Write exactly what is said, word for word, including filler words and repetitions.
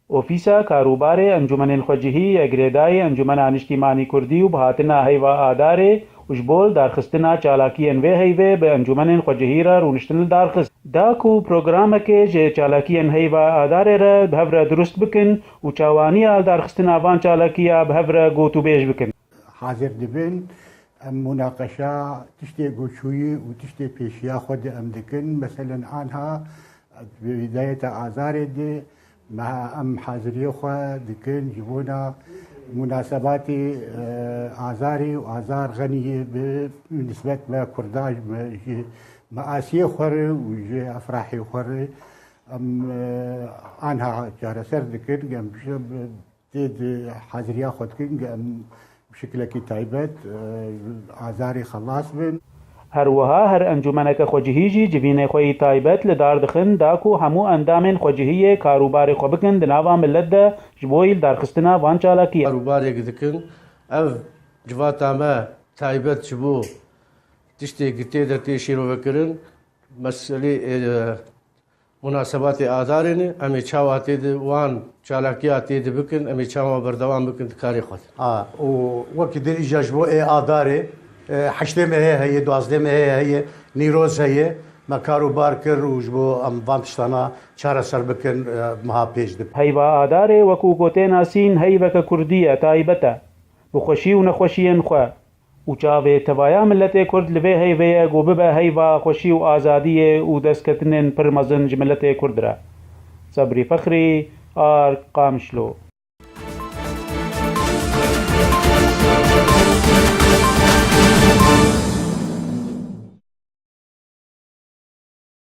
Ofîsa Karûbarê Encûmenên Xwecihî ye girêdayî Encûmena Niştîmanî Kurdî û bi hatina heyva Adarê û ji bo li darxistina çalakiyên vê heyvê bi encûmenên xwecihî re rûniştin li dar xist. Da ku programekê ji çalakiyên heyva Adarê re bi hev re dirust bikin û çawaniya li darxistina van çalakiya bi hev re gotûbêj bikin. Hazir dibin, em munaqeşa tiştê goçûyî û tiştê pêşiya xwe de em dikin. Meselen, anha bi bidayeta Azarê de me, em haziriyê xwe dikin ji bona munasebatê, e, Azarê û Azar Xeniyê bi nisbet me Kurda, me ji me asiyê xwe re û ji efrahê xwe re em, e, anha çareser dikin. Em ji, tê di haziriya xwe dikin, em bi şiklekî taybet, e, Azarê xelas bin. Her wiha her encûmeneke xwecihî jî civînê xwe yî taybet li dar dixin, da ku hemû endamên xwecihiyê karûbarê xwe bikin di nava milet de ji bo yî li darxistina van çalakiyan. Karûbarê dikin, ev civata me taybet ji bo tiştê ku tê de tê şîrovekirin, meselê, e, munasebatê Adarê ne, em ê çawa tê de wan çalakiya tê de bikin, em ê çawa berdewam bikin di karê xwe de. A, û wekî din îja ji bo ê Adarê, e, heştê mehê heye, duwazdeh mehê heye, Nîroz heye, me kar û bar kir û ji bo em van tiştana çareser bikin, e, meha pêş de. Heyva Adarê, wekû ku tê nasîn, heyveke kurdî ye, taybet e. Bi xweşî û nexweşiyên xwe. Û çavê tevaya miletê Kurd li vê heyvê ye ku bibe heyva xweşî û azadiyê û destketinên pir mezin ji miletê Kurd re. Sebrî Fexrî, Ark, Qamişlo.